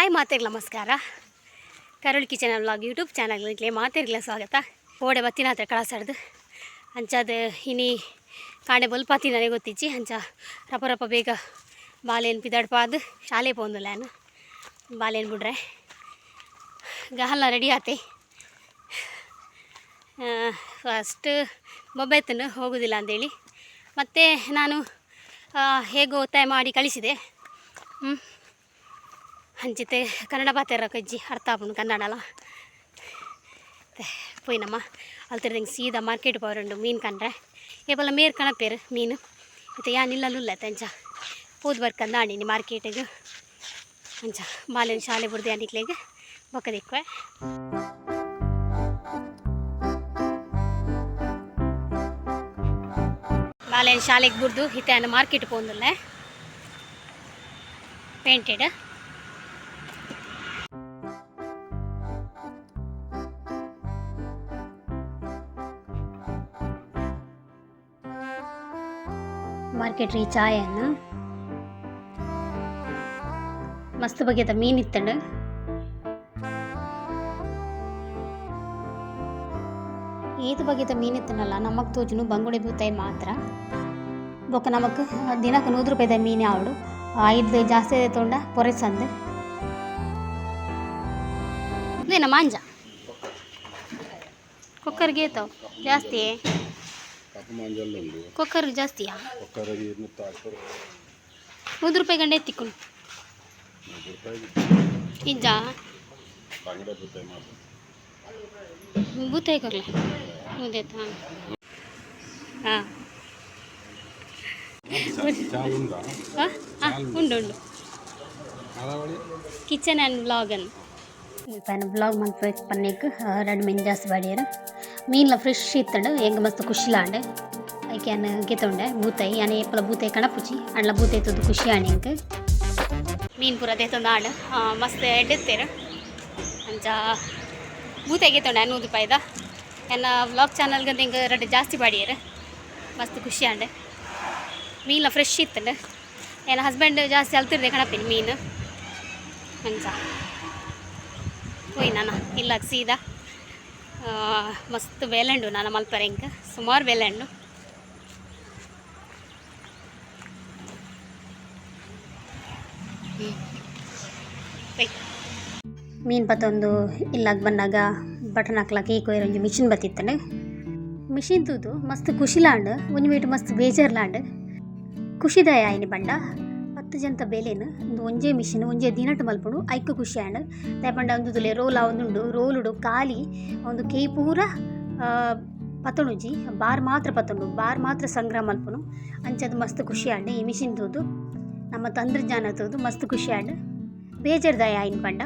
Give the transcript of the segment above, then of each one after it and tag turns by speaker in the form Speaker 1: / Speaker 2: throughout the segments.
Speaker 1: Hi ಮಾತೆರ್ಲ ನಮಸ್ಕಾರ. ಕರುಳ್ kitchen vlog YouTube channel ಇಟ್ಲೆ ಮಾತೆರ್ಲ ಸ್ವಾಗತ. ಕೋಡೆ ಬತ್ತಿನಾತ್ರ ಕಳಸಡ್ದು ಅಂಚಾದ ಇನಿ ಕಾಂಡೆ ಬೊಲ್ಪಾತಿ ನನಗೆ ಗೊತ್ತಿಜ್ಜಿ. ಅಂಚ ರಪ ರಪ ಬೇಗ ಬಾಲೆನ್ ಪಿದಡ್ಪಾದ್ ಶಾಲೆ ಪೋಂದುಲ್ಲ. ನಾನು ಬಾಲೆನ್ ಬುಡ್ರೆ ಗಹಲ ರೆಡಿ ಆತೆ. ಫಸ್ಟ್ ಬೊಬ್ಬೆತ್ತನು ಹೋಗೋದಿಲ್ಲ ಅಂತೇಳಿ, ಮತ್ತು ನಾನು ಹೇಗೋ ಒತ್ತಾಯ ಮಾಡಿ ಕಳಿಸಿದೆ. ಅಂಚಿತೆ ಕನ್ನಡ ಪಾತೆರ ಕಜ್ಜಿ ಅರ್ಥ ಆಪುಂಡು ಕನ್ನಡಲ. ಪೋಯಿನಮ್ಮ ಅಲ್ತಿರ್ದಂಗೆ ಸೀದಾ ಮಾರ್ಕೆಟ್ ಪೋರುಂಡು ಮೀನು ಕಂಡ್ರೆ. ಏಪಲ ಮೇರ್ ಕಣಪೇರು ಮೀನು ಇತ್ತೆ ಯಾನ್ ಇಲ್ಲಲುಲ್ಲ ಅಂಚ ಪೋದು ಬರ್ಕಂದ ಆಂಡಿನಿ ಮಾರ್ಕೆಟಿಗೆ. ಅಂಚ ಬಾಲೆನ್ ಶಾಲೆ ಬುಡ್ದು ಯಾನಿಕ್ಲೆಗ್ ಬೊಕ್ಕ ದಿಕ್ಕುವೆ. ಬಾಲೆನ್ ಶಾಲೆಗೆ ಬುಡ್ದು ಇತ್ತೆ ಯಾನ್ ಮಾರ್ಕೆಟ್ ಪೋಂದುಲ್ಲೆ ಪೇಂಟೆಡ್. ಮಾರ್ಕೆಟ್ ರೀಚ್ ಆಯನ. ಮಸ್ತ್ ಬಗೆತ ಮೀನ್ ಇತ್ತಂಡು. ಏತ್ ಬಗೆತ ಮೀನ್ ಇತ್ತನಲ್ಲ, ನಮಕ್ ತೋಜುನು ಬಂಗುಡೆ ಬೂತಾಯಿ ಮಾತ್ರ. ಬೊಕ್ಕ ನಮಕ್ ದಿನಕ್ಕೆ 100 ರೂಪಾಯಿದ ಮೀನು ಆವಡು, ಐದು ಜಾಸ್ತಿ ತೊಂಡ ಪೊರೆಸಂದು. ಇದೇನ ಮಾಂಜ ಕೊಕ್ಕರ್ಗೆ ಏತವು ಜಾಸ್ತಿ?
Speaker 2: ಕಪ್ಪು ಮಾಂಜಲ್ಲ ಉಂಡು.
Speaker 1: ಕೊಕ್ಕರ್ ಜಾಸ್ತಿಯಾ?
Speaker 2: ಕೊಕ್ಕರೆಗೆ 250.
Speaker 1: 100 ರೂಪಾಯಿ ಗಂಡೆ ಎತ್ತಿಕೊಂಡು.
Speaker 2: 100 ರೂಪಾಯಿ.
Speaker 1: ಇಜ್ಜಾ?
Speaker 2: ಬಂಗಡೆ ಬೂತಾಯಿ ಮಾತ್ರ.
Speaker 1: ಬೂತಾಯಿ ಕೊರ್ಲೆ ಮುದೇತ. ಹಾಂ.
Speaker 2: ಚಾಲ್ ಉಂಡಾ?
Speaker 1: ಹಾಂ ಹಾಂ, ಉಂಡು ಉಂಡು.
Speaker 2: ಕರಾವಳಿ
Speaker 1: ಕಿಚನ್ ಆ್ಯಂಡ್ ವ್ಲಾಗ್ ಅನ್ ಪನ ವ್ಲಾಗ್ ಮಲ್ಪೆಕ್ ಪನ್ನೇಕ್ ರಡ್ಡ್ ಮೀನ್ ಜಾಸ್ತಿ ಬಾಡಿಯರ್. ಮೀನ್ಲ ಫ್ರೆಶ್ ಇತ್ತಂಡು, ಎಂಕ್ ಮಸ್ತ್ ಖುಷಿಲಾಂಡ್. ಐಕ್ ಯಾನ್ ಗೆತೊಂಡೆ ಬೂತಾಯಿ. ಯಾನ್ ಏಪಲ ಬೂತಾಯಿ ಕಣಪುಜಿ, ಅಂಡ್ಲ ಬೂತಾಯಿ ತೂದು ಖುಷಿ ಆಂಡ್ ಎಂಕ್. ಮೀನ್ ಪೂರ ದೆತೊಂದು ಆಂಡ್. ಮಸ್ತ್ ಎಡ್ಡೆತ್ತೇರು. ಅಂಚ ಬೂತಾಯಿ ಗೆತೊಂಡೆ 100 ರೂಪಾಯಿದ. ಎನ್ನ ವ್ಲಾಗ್ ಚಾನಲ್ಗೆ ಎಂಕ್ ರಡ್ಡ್ ಜಾಸ್ತಿ ಬಾಡಿಯರ್. ಮಸ್ತ್ ಖುಷಿ ಆಂಡ್. ಮೀನ್ಲ ಫ್ರೆಶ್ ಇತ್ತಂಡು. ಎನ್ನ ಹಸ್ಬೆಂಡ್ ಜಾಸ್ತಿ ಅಲ್ತಿರ್ದೆ ಕಣಪಿನಿ ಮೀನು. ಅಂಚ ಪೋಯಿ ನಾನ ಇಲ್ಲಾಗ ಸೀದಾ. ಮಸ್ತ್ ಬೇಲೆ ಉಂಡು ನಾನು ಮಲ್ಪರೆ ಎಂಕ್, ಸುಮಾರು ಬೇಲೆ ಉಂಡು. ಮೀನು ಪತ್ತೊಂದು ಇಲ್ಲಾಗ ಬನ್ನಾಗ ಬಟನ್ ಹಾಕ್ಲಾಕ ಈ ಕೊಯ್ರ ಒಂಜಿ ಮಿಷಿನ್ ಬತ್ತಿತ್ತಂಡು. ಮಿಷಿನ್ ತೂದು ಮಸ್ತ್ ಖುಷಿಲಾಂಡ್, ಒಂಜಿ ಮೀಟ್ ಮಸ್ತ್ ಬೇಜಾರ್ಲಾಂಡ್. ಖುಷಿದಾಯ ಆಯ್ನಿ ಪಂಡ 10 ಜನತ ಬೇಲೆನ್ ಉಂದು ಒಂಜೇ ಮಿಷಿನ್ ಒಂಜೇ ದಿನಟ್ ಮಲ್ಪುಂಡು. ಐಕ್ ಖುಷಿ ಆಂಡ್. ದಾಯೆ ಪಂಡ ಉಂದು ರೋಲ್ ಆವೊಂದುಂಡು. ರೋಲುಡು ಖಾಲಿ ಒಂದು ಕೆಯ್ ಪೂರ ಪತ್ತೊನುಜಿ, ಬಾರ್ ಮಾತ್ರ ಪತ್ತೊಂಡು, ಬಾರ್ ಮಾತ್ರ ಸಂಗ್ರಹ ಮಲ್ಪುನು. ಅಂಚಾದ್ ಮಸ್ತ್ ಖುಷಿ ಆಂಡ್. ಈ ಮಿಷಿನ್ ತೂದು, ನಮ್ಮ ತಂತ್ರಜ್ಞಾನ ತೂದು ಮಸ್ತ್ ಖುಷಿ ಆಂಡ್. ಬೇಜಾರ್ದಾಯ ಆಯ್ನ್ ಪಂಡ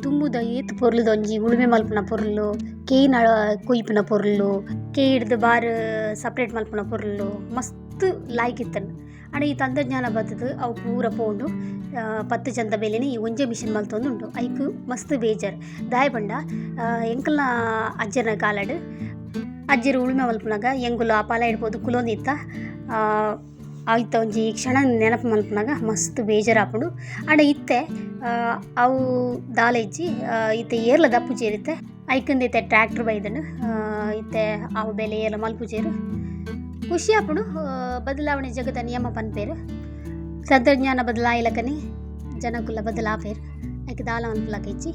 Speaker 1: ದುಂಬುದ ಏತ್ ಪೊರ್ಲುದ ಒಂಜಿ ಉಳುಮೆ ಮಲ್ಪುನ ಪೊರ್ಲು, ಕೇಯ್ನ ಕೊಯ್ಪುನ ಪೊರ್ಲು, ಕೇಯ್ಡ್ದ್ ಬಾರ್ ಸಪ್ರೇಟ್ ಮಲ್ಪುನ ಪೊರ್ಲು ಮಸ್ತ್ ಲಾಯ್ಕ್ ಇತ್ತಂಡ್. ಆಂಡ ಈ ತಂತ್ರಜ್ಞಾನ ಬತ್ತುದು ಅವು ಪೂರ ಪೋಂಡು. 10 ಜನತ ಬೇಲೆನ್ ಈ ಒಂಜೇ ಮಿಷಿನ್ ಮಲ್ತೊಂದುಂಡು. ಐಕ್ ಮಸ್ತ್ ಬೇಜಾರ್. ದಾಯೆ ಪಂಡ ಎಂಕಲ್ನ ಅಜ್ಜೆರ್ನ ಕಾಲಡ್ ಅಜ್ಜೆರ್ ಉಳುಮೆ ಮಲ್ಪುನಗ ಎಂಕುಲು ಆ ಪಲಾಯಿಡ್ ಪೋದು ಕುಲೊಂದಿತ್ತ. ಐತ ಒಂಜಿ ಕ್ಷಣ ನೆನಪು ಮಲ್ಪುನಗ ಮಸ್ತ್ ಬೇಜಾರಾಪುಂಡು. ಆಂಡ ಇತ್ತೆ ಅವು ದಾಲ ಇಜ್ಜಿ. ಇತ್ತೆ ಏರ್ಲ ದಪ್ಪುಜೆರ್ ಇತ್ತೆ. ಐಕಂದ್ ಇತ್ತೆ ಟ್ರ್ಯಾಕ್ಟರ್ ಬೈದ್ಂಡ್. ಇತ್ತೆ ಅವು ಬೇಲೆ ಏರ್ಲ ಮಲ್ಪುಜೆರ್. ಖುಷಿ ಆಪುಂಡು. ಬದಲಾವಣೆ ಜಗದ ನಿಯಮ ಪನ್ಪೆರ್. ತಂತ್ರಜ್ಞಾನ ಬದಲಾಯಿಲಕನೆ ಜನಕುಲ ಬದಲಾಪೆರ್. ಐಕ್ ದಾಲ ಮನ್ಪುಲಕ ಇಜ್ಜಿ.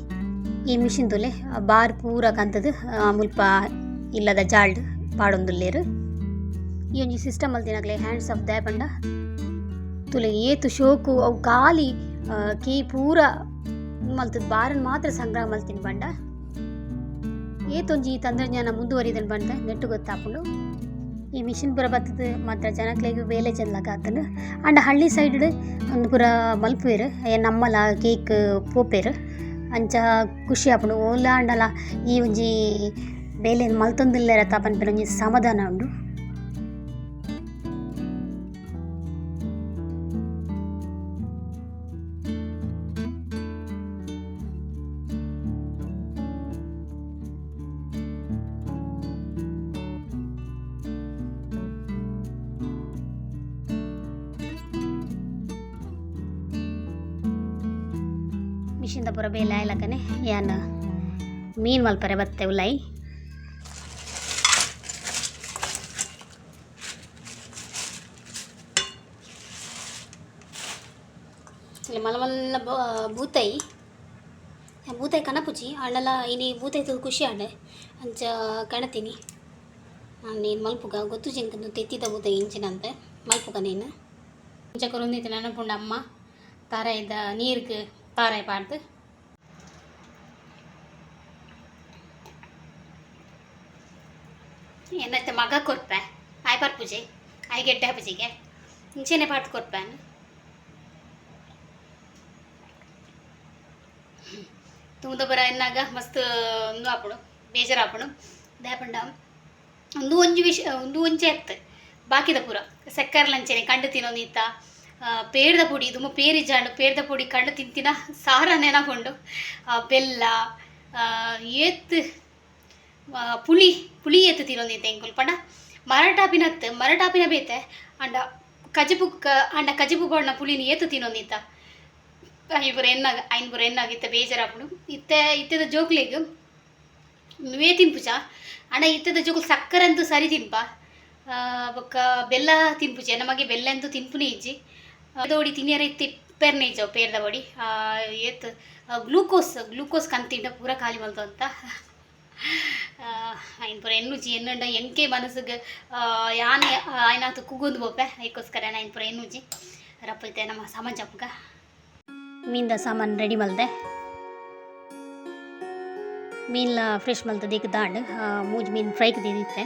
Speaker 1: ಈ ಮಿಷಿನ್ ತೂಲೆ, ಬಾರ್ ಪೂರ ಕಂತುದು ಮುಲ್ಪ ಇಲ್ಲದ ಜಾಲ್ಡ್ ಪಾಡೊಂದುಲ್ಲೆರ್. ಈ ಒಂಜಿ ಸಿಸ್ಟಮ್ ಮಲ್ತಿನಕ್ಲೆ ಹ್ಯಾಂಡ್ಸ್ ಆಫ್. ದಾಯೆ ಪಂಡ ತೂಲೆ, ಏತ್ ಶೋಕು. ಅವು ಖಾಲಿ ಕೆಯ್ ಪೂರ ಮಲ್ತುದು ಬಾರನ್ ಮಾತ್ರ ಸಂಗ್ರಹ ಮಲ್ತಿನ ಪಂಡ ಏತೊಂಜಿ ತಂತ್ರಜ್ಞಾನ ಮುಂದುವರಿದಂಡ್ ಪಂದ್ ನೆಟ್ಟ್ ಗೊತ್ತಾಪುಂಡು. ಈ ಮಿಷಿನ್ ಪೂರ ಬತ್ತುದು ಮಾತ್ರ ಜನಕ್ಲೆಗ್ ಬೇಲೆ ಚೆಲ್ಲಕ ಆತುಂಡು. ಆಂಡ ಹಳ್ಳಿ ಸೈಡ್ ಉಂದು ಪೂರ ಮಲ್ಪುವೆರ್. ನಮ್ಮಲ ಕೇಕ್ ಪೋಪೆರ್. ಅಂಚ ಖುಷಿ ಆಪುಂಡು. ಓಲ ಆಂಡಲ ಈ ಒಂಜಿ ಬೇಲೆನ್ ಮಲ್ತೊಂದುಲ್ಲೆರತ ಪನ್ಪಿನ ಒಂಜಿ ಸಮಾಧಾನ ಉಂಡು. ಮಿಷಿನ್ದ ಪೂರ ಬೇಲೆ ಆಯ್ಲಕನೆ ಯಾನ್ ಮೀನ್ ಮಲ್ಪರೆ ಬತ್ತೆ ಉಲಾಯಿ. ಇಲ್ಲಿ ಮಲ್ಲ ಮಲ್ಲ ಬೂತಾಯಿ ಬೂತಾಯಿ ಕನಪುಜಿ ಆಂಡಲ ಇನಿ ಬೂತಾಯಿ ತೂದು ಖುಷಿ ಆಂಡ್ ಅಂಚ ಕಣತೀನಿ. ನೀನು ಮಲ್ಪುಗ ಗೊತ್ತುಜಿ ಎಂಕ್ ತೆತ್ತಿದ ಬೂತಾಯಿ ಇಂಚಿನಂತೆ ಮಲ್ಪುಗ ನೀನು ಇಂಚ ಕೊರೊಂದಿತ್ತೆ ನೆನಪುಂಡು ಅಮ್ಮ ತಾರಾಯಿದ ನೀರ್ಗ್ ತಾರಾಯಿ ಪಾಡ್ದು. ಎನ್ನತ್ತೆ ಮಗ ಕೊರ್ಪೆ ಆಯ್ ಪರ್ಪುಜೆ ಆಯ್ ಗೆಡ್ಡೆ ಪೂಜೆಗೆ ಇಂಚೆನೆ ಪಾಡ್ದು ಕೊರ್ಪೆ. ತೂಂದ ಪೂರ ಎನ್ನಾಗ ಮಸ್ತ್ ಉಂದು ಆಪುಂಡು ಬೇಜಾರು ಆಪುಂಡು. ದಾಯೆ ಪಂಡ ಉಂದು ಒಂಜಿ ವಿಷಯ ಉಂದು ಒಂಜಿ ಅತ್ತ್ ಬಾಕಿದ ಪೂರ ಸಕ್ಕರೆ ಲಂಚನೆ ಕಂಡು ತಿನ್ನೊಂದಿತ್ತ ಪೇರ್ದ ಪೊಡಿ ದುಂಬು ಪೇರಿಜ್ಜಾಂಡ್ ಪೇರ್ದ ಪೊಡಿ ಕಂಡು ತಿಂತಿನ ಸಾರ ನೆನಪುಂಡು. ಬೆಲ್ಲ ಏತ್ ಪುಳಿ ಪುಳಿ ಏತ್ ತಿನ್ನೊಂದಿತ್ತೆ ಎಂಕುಲು ಪಂಡ ಮರಟಾಪಿನತ್ ಮರಟಾಪಿನ ಬೇತೆ ಆಂಡ ಕಜಿಪು ಆಂಡ ಕಜಿಪು ಪಾಡ್ನ ಪುಳಿನ ಏತ್ ತಿನ್ನೊಂದಿತ್ತ. ಐನ್ ಪೂರ ಎನ್ನಾಗ ಐನ್ ಪೂರ ಎನ್ನಾಗ ಇತ್ತೆ ಬೇಜಾರಾಪುಂಡು. ಇತ್ತೆ ಇತ್ತೆದ ಜೋಕ್ಲೆಗ್ ವೇ ತಿನ್ಪುಜ ಆಂಡ ಇತ್ತೆದ ಜೋಕುಲು ಸಕ್ಕರೆ ಅಂತೂ ಸರಿ ತಿನ್ಪ ಬೊಕ್ಕ ಬೆಲ್ಲ ತಿನ್ಪುಜಿ. ನಮಗೆ ಬೆಲ್ಲ ಅಂತೂ ತಿನ್ಪುನೇ ಇಜ್ಜಿ. ಒಡಿ ತಿನ್ಯರ ಇತ್ತೆ ಇಪ್ಪೆರ್ನೆ ಇಜ್ಜವು ಪೇರ್ದ ಬೊಡಿ ಏತ್ ಗ್ಲೂಕೋಸ್ ಗ್ಲೂಕೋಸ್ ಕಂತಿಂಡ ಪೂರ ಖಾಲಿ ಮಲ್ತೊಂತ. ಐನ್ ಪೂರ ಎನ್ನುಜಿ ಎನ್ನುಂಡ ಎಂಕೆ ಮನಸ್ಸುಗ್ ಯಾನ್ ಆಯ್ನಾತ್ ಕುಗೊಂದು ಪೋಪೆ ಐಕೋಸ್ಕರ ಐನ್ ಪೂರ ಎನ್ನುಜಿ ರಪ್ಪ ಇತ್ತೆ ನಮ್ಮ ಸಾಮಾನ್ ಜಪ್ಪುಗ. ಮೀನ್ದ ಸಾಮಾನು ರೆಡಿ ಮಲ್ದೆ ಮೀನ್ಲ ಫ್ರೆಶ್ ಮಲ್ತದ ಈಗ ದಾಂಡ್ ಮೂಜಿ ಮೀನ್ ಫ್ರೈ ದೀದಿತ್ತೆ.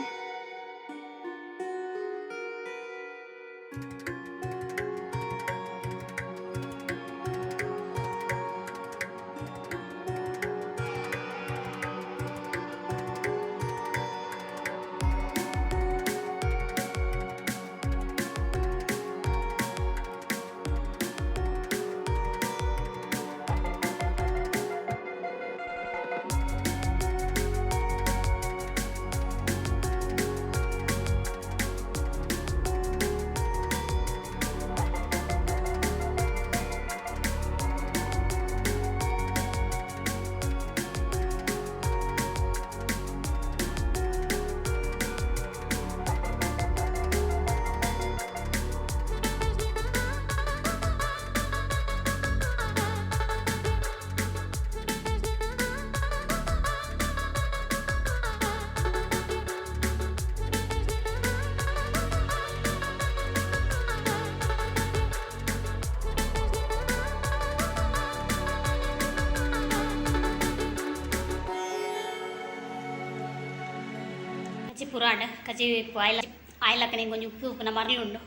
Speaker 1: ಕಜಿ ಪುರಾಣ ಕಜಿ ಆಯ್ಲ ಆಯ್ಲಕ್ಕನೆ ಒಂಜಿ ಉಪ್ಪು ಉಪ್ಪುನ ಮರಳುಂಡು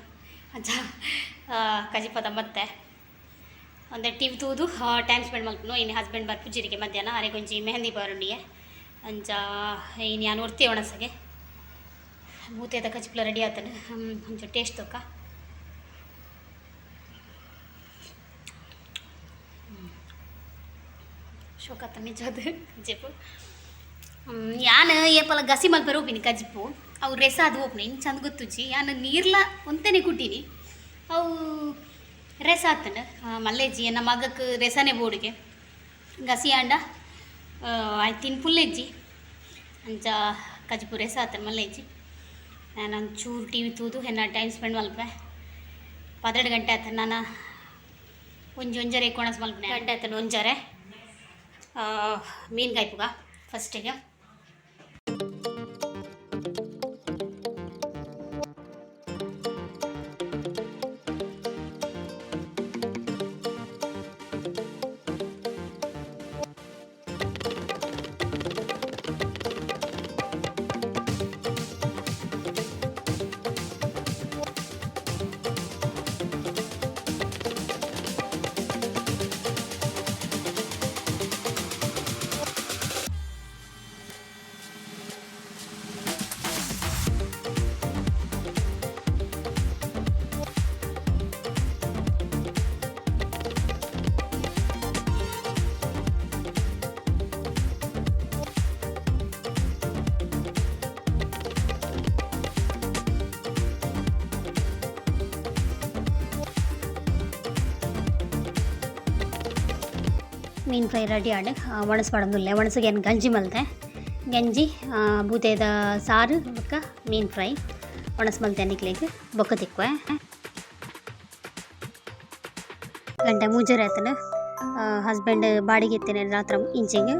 Speaker 1: ಅಂಚ ಕಜಿಪದ ಮತ್ತೆ ಒಂದೆ ಟಿವಿ ತೂದು ಟೈಮ್ ಸ್ಪೆಂಡ್ ಮಲ್ಪುನು. ಇನಿ ಹಸ್ಬೆಂಡ್ ಬರ್ಪುಜಿರಿಗೆ ಮಧ್ಯಾಹ್ನ ಅರೆಗ್ ಒಂಜಿ ಮೆಹಂದಿ ಪಾರುಂಡಿಗೆ ಅಂಚ ಇನಿ ಯಾನ್ ಒರ್ತಿ ಒಣಸಗೆ ಬೂತೆದ ಕಜಿಪುಲ ರೆಡಿ ಆತಂಡ್ ಒಂಚೂರು ಟೇಸ್ಟ್ ತೂಕ. ಶೋಕಾತ ನಿಜವಾದ ಕಜಿಪು. ಯಾನ್ ಏಪಲ ಗಸಿ ಮಲ್ಪೆರೆ ಉಪ್ಪಿನಿ ಕಜಿಪು ಅವು ರೆಸ ಅದು ಓಪುನಿ ಇಂಚ ಅಂದ್ ಗೊತ್ತುಜ್ಜಿ ಯಾನ್ ನೀರ್ಲ ಒಂತೆನೆ ಕುಟ್ಟಿನಿ ಅವು ರೆಸ ಆತಂಡ್. ಮಲ್ಲೆಜ್ಜಿ ಎನ್ನ ಮಗಕ್ ರೆಸನೆ ಬೋಡುಗೆ ಗಸಿ ಆಂಡ ಆಯ್ ತಿನ್ಪುಲ್ಲೆಜ್ಜಿ ಅಂಚ ಕಜಿಪು ರೆಸ ಆತಂಡ್ ಮಲ್ಲೆಜ್ಜಿ. ನಾನು ಒಂಚೂರು ಟಿ ವಿ ತೂದು ಎನ್ನ ಟೈಮ್ ಸ್ಪೆಂಡ್ ಮಲ್ಪೆ 12 ಗಂಟೆ ಆತಂಡ್. ನಾನು ಒಂಜಿ ಒಂಜರೆ ಕೊಣಸ್ ಮಲ್ಪುನೆ ಗಂಟೆ ಆತಂಡ್ ಒಂಜರೆ ಮೀನು ಕಾಯ್ಪುಗ ಫಸ್ಟಿಗೆ. ಮೀನ್ ಫ್ರೈ ರೆಡಿ ಆಂಡ್. ಒಣಸ್ ಪಾಡೊಂದುಲ್ಲೆ. ಒಣಸ್‌ಗ್ ಯಾನ್ ಗಂಜಿ ಮಲ್ತೆ. ಗಂಜಿ ಬೂತೆದ ಸಾರು ಬೊಕ್ಕ ಮೀನ್ ಫ್ರೈ ಒಣಸ್ ಮಲ್ತೆ ನಿಕ್ಲೆಗ್ ಬೊಕ್ಕ ತಿಕ್ಕುವೆ. ಗಂಟೆ ಮೂಜರೆ ಆತುಂಡು. ಹಸ್ಬೆಂಡ್ ಬಾಡಿಗೆ ಇತ್ತಿನ ರಾತ್ರೆ ಇಂಚಿಗ್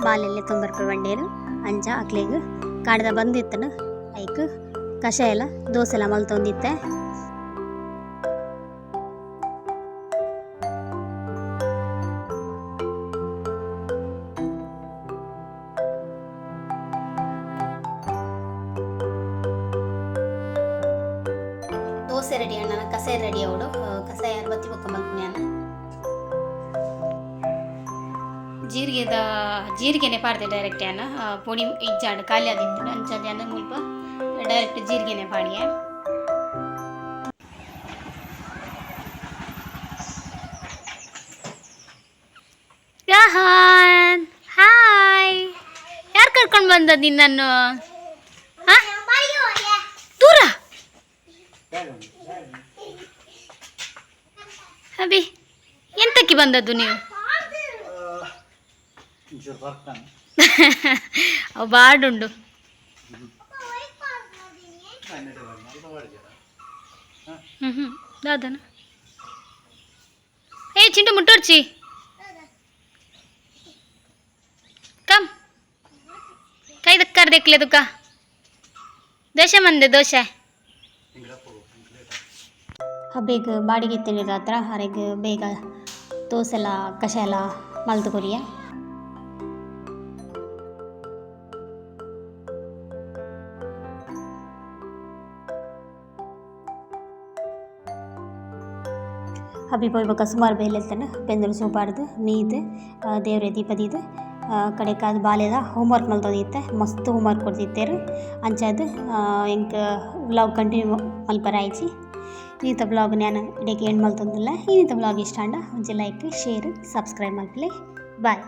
Speaker 1: ಬಾಲೆಲ್ಲೆ ತೊಂಬರ್ಪೆ ಬಂಡೇರು ಅಂಚ ಅಕ್ಲೆಗ್ ಕಾಡ್ದ ಬಂದಿತ್ತುಂಡು. ಐಕ್ ಕಷಾಯಲ ದೋಸೆಲ ಮಲ್ತೊಂದಿತ್ತೆ. ದೋಸೆ ರೆಡಿ ಅಣ್ಣ, ಕಷಾಯ ರೆಡಿ ಅವಡು. ಕಷಾಯ ಬತ್ತಿ ಬೊಕ್ಕ ಮಲ್ಪುನಿ ಅಣ್ಣ. ಜೀರಿಗೆದ ಜೀರಿಗೆನೆ ಪಾಡ್ದೆ ಡೈರೆಕ್ಟ್ ಯಾನ್. ಪೊಡಿ ಇಜ್ಜಾಂಡ್, ಖಾಲಿ ಆದಿತ್ತುಂಡು. ಅಂಚಾದ್ ಯಾನ್ ಮುಲ್ಪ ಡೈರೆಕ್ಟ್ ಜೀರಿಗೆನೆ ಪಾಡಿಯೆ. ರಹಾನ್, ಹಾಯ್. ಯಾರು ಕರ್ಕೊಂಡು ಬಂದದ್ದು ನಿನ್ನನ್ನು? ಹಾ, ದೂರ ಅಭಿ, ಎಂತಕ್ಕೆ ಬಂದದ್ದು ನೀವು? ಅವು ಬಾಡುಂಡು. ಹ್ಞೂ ಹ್ಞೂ ದಾದನ. ಏ ಚಿಂಟು, ಮುಟ್ಟೋಡ್ಚಿ, ಕಮ್. ಕೈ ದಕ್ಕಾರ ದೇಕ್ಲೆ ತುಕ. ದೋಸೆ ಮಂದೆ ದೋಸೆ. ಹಬ್ಬಿಗೆ ಬಾಡಿಗೆ ಇತ್ತಿನ ರಾತ್ರ ಅರೆಗ್ ಬೇಗ ದೋಸೆಲ ಕಷಾಯಲ ಮಲ್ತ್ ಕೊರಿಯೆ. ಹಬ್ಬಿ ಪೋಯಿ ಬೊಕ್ಕ ಸುಮಾರು ಬೇಲೆ ಇತ್ತಂಡ್. ಬೆಂದುಲು ಸೂಪಾಡ್ದು ಮೀದ್ ದೇವ್ರೆ ದೀಪ ದೀದ್ ಕಡೆಕಾದ್ ಬಾಲೆದ ಹೋಮ್ವರ್ಕ್ ಮಲ್ತೊಂದಿತ್ತೆ. ಮಸ್ತ್ ಹೋಮ್ವರ್ಕ್ ಕೊರ್ದಿತ್ತೆರ್. ಅಂಚಾದ್ ಎಂಕ್ ವ್ಲಾಗ್ ಕಂಟಿನ್ಯೂ ಮಲ್ಪರೆ ಆಯ್ಜಿ. ಇನಿತ ವ್ಲಾಗ್ ಯಾನ್ ಇಡೆಗ್ ಎಂಡ್ ಮಲ್ತೊಂದುಲ್ಲೆ. ಇನಿತ ವ್ಲಾಗ್ ಇಷ್ಟ ಆಂಡ ಒಂಜಿ ಲೈಕ್, ಶೇರ್, ಸಬ್ಸ್ಕ್ರೈಬ್ ಮಲ್ಪುಲೆ. ಬಾಯ್.